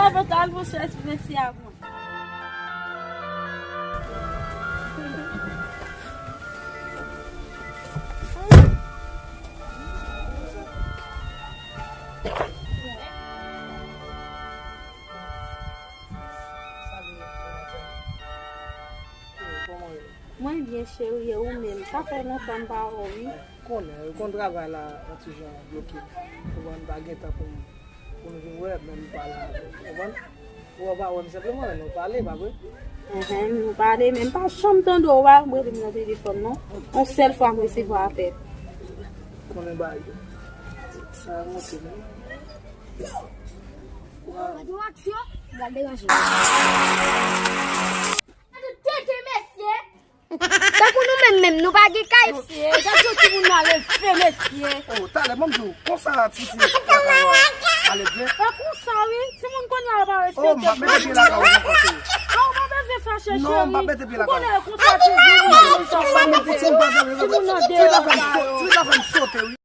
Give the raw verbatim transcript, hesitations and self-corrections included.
Avantaj, monchè, ti mesye a mwen. Mwen byen, cheri, e ou menm? Sa fè lontan m pa wè w, wi. Konnen, ou konn travay la, yon ti jan bloke. Ou konprann, m pa gen tan pou m, pou nou vin wè, men m pale avè w, ou konprann? Ou pa wè m senpleman, men nou pale, pa vre? Enhen, nou pale, men m pa janm tande w, ou pa rele m nan telefòn, non. Yon sèl fwa m resevwa apèl. Konnen bagay yo. Sa monte, non. Gade yon aksyon, gade deranje. Gade tete mesye. Tankou nou menm menm, nou pa gen kay. Mesye, gade yon timoun nan leve, mesye. Oh, talè, ban m di w, konsa timoun lakay yo a leve. E konsa, wi, timoun kounye a yo pa respekte. Oh, m ap mete pye lakay ou ankò, cheri. A, ou pa bezwen fache, cheri. Non, m ap mete pye lakay ou. Ou konnen e konsa timoun nan leve. Timoun nan deyò sa yo. Ti la fè m sote, wi.